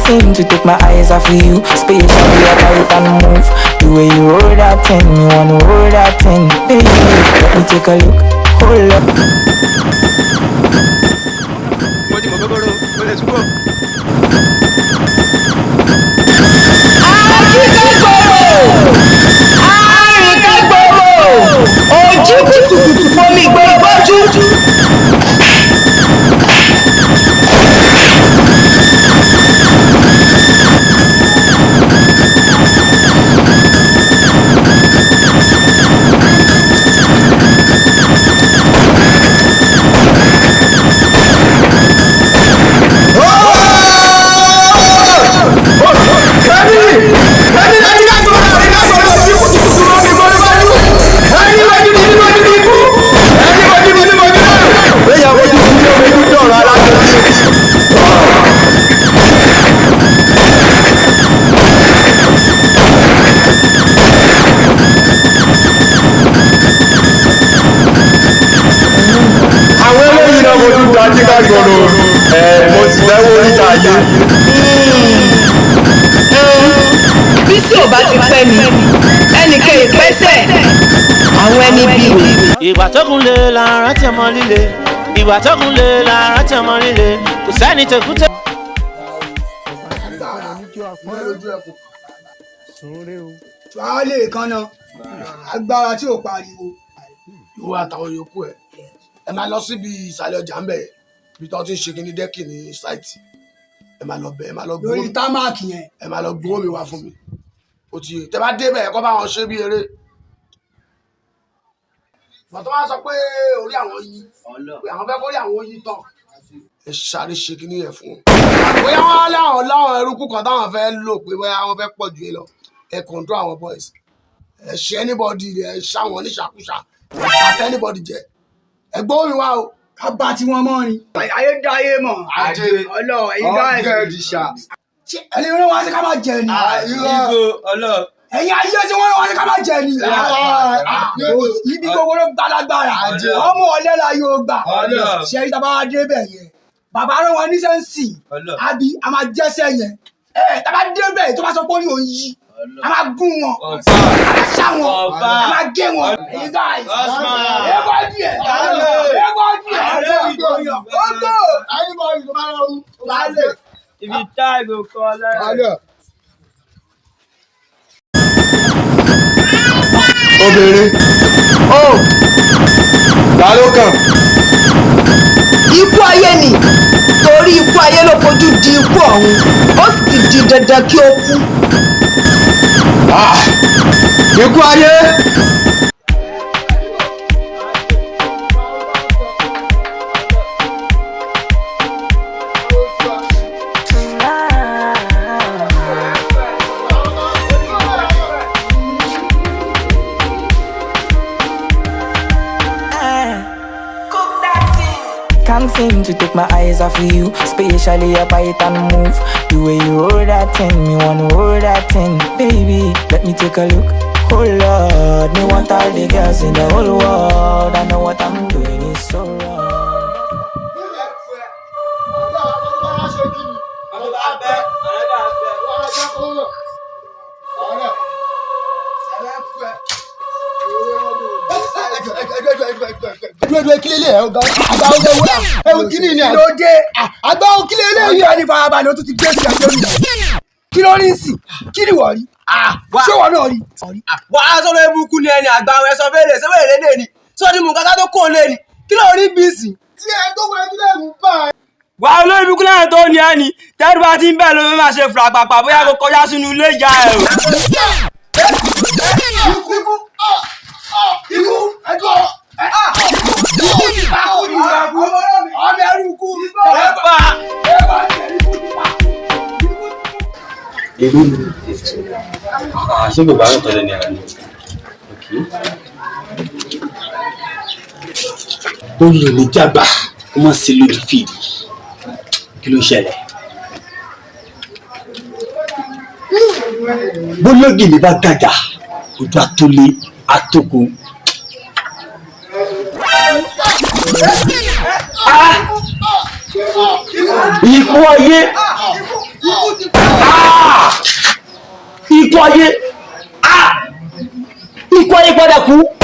Can't seem to take my eyes off of you. Spatially, I bite and move. The way you roll that thing, me wanna roll that thing, baby. Let me take a look. Hold up. Mo ti mọ̀ gbogbo o lè túbọ̀. Ajíkẹ́gbòrò arìnkẹ́gbòrò ojú kùtùkùtù fomi gbójú. Àwọn eléyìí náà fojú da jíká gbòòrò ẹ, mo sì fẹ́ wó níta ayé. Bí sí ò bá ti pẹ́ ni ẹnìkan ìpẹ́sẹ̀ àwọn ẹni bí rè. Ìgbà tó kún lé la rántí ọmọ líle, ìgbà tó kún lé la rántí ọmọ líle, kò sẹ́ni tẹkútẹ. Tuale kan náà, agbára tí ò pariwo. Ìwọ àtàwọn yòókù ẹ, ẹ máa lọ síbi ìsàlẹ̀ ọjà ń bẹ̀, ibi tí wọ́n ti ń ṣe kíní dẹ́kì ní sáìtì. Ẹ máa lọ bẹ̀, ẹ máa lọ gbowó lórí támákì yẹn. Ẹ máa lọ gbowó mi wá fún mi. Ó ti yé, tẹ bá débẹ̀, ẹ kọ́ bá wọn ṣe bí eré. Bàtọ́ wá sọ pé orí àwọn yí, pé àwọn fẹ́ kórí àwọn yí tán, ẹ sáré ṣe kíní yẹn fún wọn. Bóyá wọn láwọn eruku kan táwọn fẹ́ lò, pé bóyá wọn fẹ́ pọ̀ ju yẹn lọ, ẹ control àwọn boys, ẹ ṣe anybody, ẹ ṣá wọn níṣàkúṣà, ẹ bàtẹ anybody jẹ. Ẹ gbọ́ mi wá o. Ká bá tí wọ́n mọ́ ni. Ayé dáyé mọ̀. Ajé. Ọlọ ẹ̀yin guys. Ọ̀gẹ̀dì ṣá. Ṣé ẹni rán wá sí ká má jẹ ni? Ibo ọlọ. Ẹ̀yin ayé tí wọ́n rán wá sí ká má jẹ ni? Ibi gbogbo ló gbalagbára. Ajé. Ọmọ ọ̀lẹ́ la yóò gbà. Ọlọ. Ṣé ẹni tá a bá wá débẹ̀ yẹn? Bàbá rán wọn níṣẹ́ ń sìn. Ọlọ. Àbí a máa jẹ́sẹ̀ yẹn. Ẹ tá a bá débẹ̀, tó bá sọ pé ó ní òun yí, a máa gún wọn. Ọ̀fà. A máa ṣá wọn. Ọ̀fà. A máa gé wọn. Ẹ̀yin guys. Osman. Ẹ bá díẹ̀. Ẹ bá díẹ̀. Ó tó. Anybody tó bá lọ rú tó bá lè. If you die, go call her. Obìnrin ó ta ló kàn? Ikú ayé ni, torí ikú ayé ló fojú di ikú ọ̀run, ó sì ti di dandan kí ó kú. Ah, ikú ayé. Can't seem to take my eyes off of you. Spatially, I bite and move. The way you roll that thing, me wanna roll that thing, baby. Let me take a look. Oh Lord, me want all the girls in the whole world. I know what I'm doing is so wrong. Àwọn bá bẹ́, àwọn bá bẹ́. Dúró, kí lélẹ̀ ẹ̀ ọ̀gá àgbà ọ̀gá ẹ̀wọ̀ ẹ̀wọ̀ kí ni ni Kí ló dé? Àgbà ọ̀ kí lélẹ̀ yìí. Ọjọ́ ní farabalẹ̀, ó tún ti gbé sí àjọ mi. Kí ló rí sí? Kí ni wọ́n rí? Ṣé wọ́n náà rí? Wà á sọ̀rọ̀ ebúkú ni ẹni àgbà àwọn ẹ̀sọ́ fèrè ṣé wèrè lé ni sọ ni mú kàkà tó kò lé ni, kí ló rí bíìsì. Tí ẹ tó wọ ẹjú lẹ́rù bá ẹ. Wà á olórí ibùkún lẹ́yìn tó ní ẹni tẹ́rù bá ti ń bẹ̀ ló fẹ́ máa ṣe fúrapàpà, bóyá kó kọjá sínú ilé ìyá ẹ̀ o. Ikú, ikú, ẹjọ́, ikú ti pa kú ni Ọmọ ẹrú kú. Ẹ̀fà. Ẹ bá jẹ ikú ti pa kú. Èló ni? Ṣé kò bá ń tọ́lẹ̀ ní àná? Ó lè ní jágbá kó má sí lórí fìdí. Kí ló ṣẹlẹ̀? Bólógì ní bá gàjà, ojú àtólé àtòkò. Ikú ayé. Ikú ti kú. Ikú ayé. Ikú ayé padà kú.